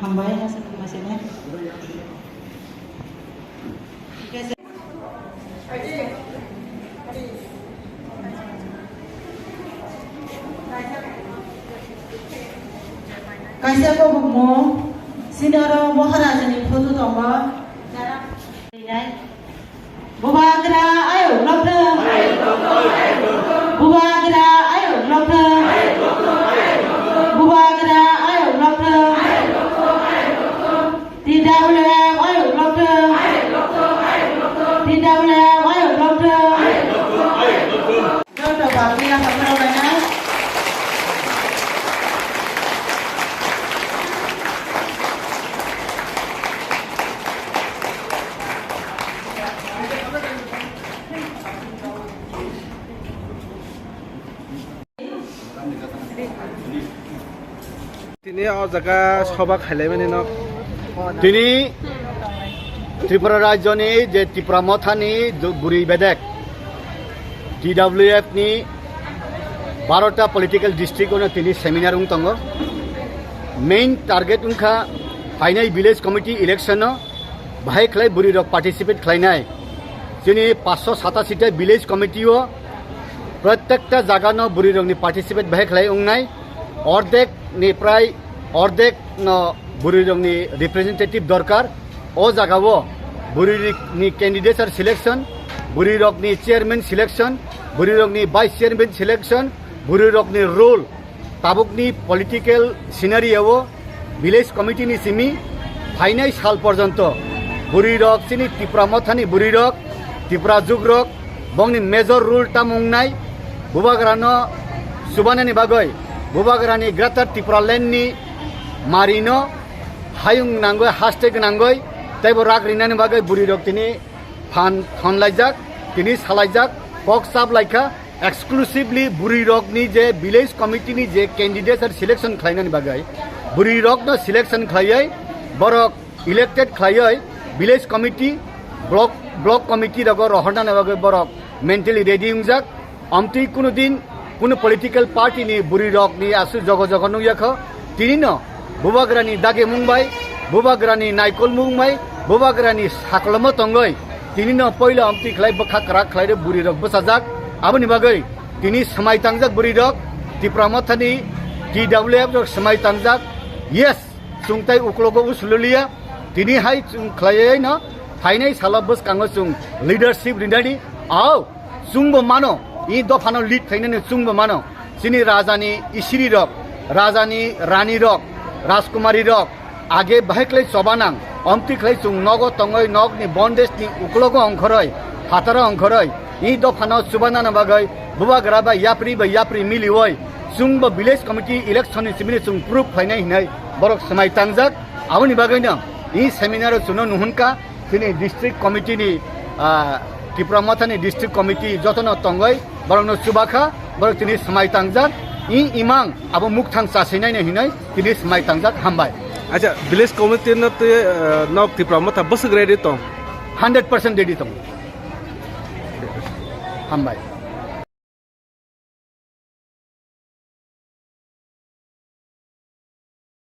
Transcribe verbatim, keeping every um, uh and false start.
Hambai, aswk hambai sene. Kaisa kobokmo, sini oro Maharaja ni photo tongo. Bubagra ayuk lokthwng. Bubagra ayuk lokthwng. Bubagra ayuk lokthwng. T W F ayuk lokthwng. T W F ayuk lokthwng. Joto bapri ya hamrok lainai. Tini o jaga soba khailaimani no. Tini Tripura rajyoni je Tipra Mothani do-, bwrwi bedek T W F ni barota political district ono tini seminar wng tongo. Main target wngkha phainai village committee election no bahai khlai bwrwi rok participate khlainai. Chini paanch sho satasita village committee o prottekta jaga no bwrwi rok ni participate bahai khlai wngnai. Ordek ni prai ordek no bwrwi rok ni representative dorkar. O jaga o bwrwi ni candidature selection, bwrwi rok ni chairman selection, bwrwi rok ni vice chairman selection, bwrwi rok ni role, tabukni political scenario o village committee ni simi phainai sal porjonto bwrwi rok chini Tipra Mothani bwrwi rok, Tipra juk rok bongni major role tamo wngnai, bubagra no chubanani bagwi, bubagra ni Greater Tipra Land ni mari no hayung nangwi haste gwnangwi teibo rak rinani bagwi bwrwi rok tini phan thonlaijak, tini salaijak, kok chaplaikha, exclusively bwrwi rokni je village committee ni je candidate selection khlainani bagwi, bwrwi rokno selection khlaiwi borok elected khlaiwi village committee, block, block committee rogo rohornani bagwi borok mentally ready wngjak. Amtwi kunu din kunu political party ni bwrwi rok ni asu jogo jogo nukya kho. Tini no bubagra ni dagi mung bai, bubagra ni naikol mung bai, bubagra ni saklomo tongoi. Tini no poila amtwi khlai bwkha kwrak khlai rw bwrwi rok bwsajak. Aboni bagwi tini swmai tangjak bwrwi rok, Tipra Motha ni T W F rok swmai tangjak. Yes, chwng tai uklogo usululiya. Tini hai chwng khlaiwi no phainai salo bwskango chwng leadership rinani. Ao, chwngbo mano, i dophano lead khlainani chwngbo mano. Chini rajani isiri rok, rajani rani rok, rajkumari rok, age bahai khlai choba nang, omtwi khlai chwng nogo tongoi nokni bondage ni uklogo ongkhoroi, phataro ongkhoroi, i dophano chubanani bagwi bubagra bai yapri bai yapri milioi, chwngbo village committee election ni simini chwng proof khlainai hinai borok swmai tangjak. Aboni bagwino i seminar o chwngno nuhunka, chini district committee ni, ah, Tipra Motha ni district committee jotono tongoi, borokno chubakha, borok tini swmai tangjak, i imang abo mukthang chasinaino hinoi tini swmai tangjak. Hambai. Acha, village committee no twi, ah, nok Tipra Motha bwswk ready tong? Hundred percent ready tong. Hambai.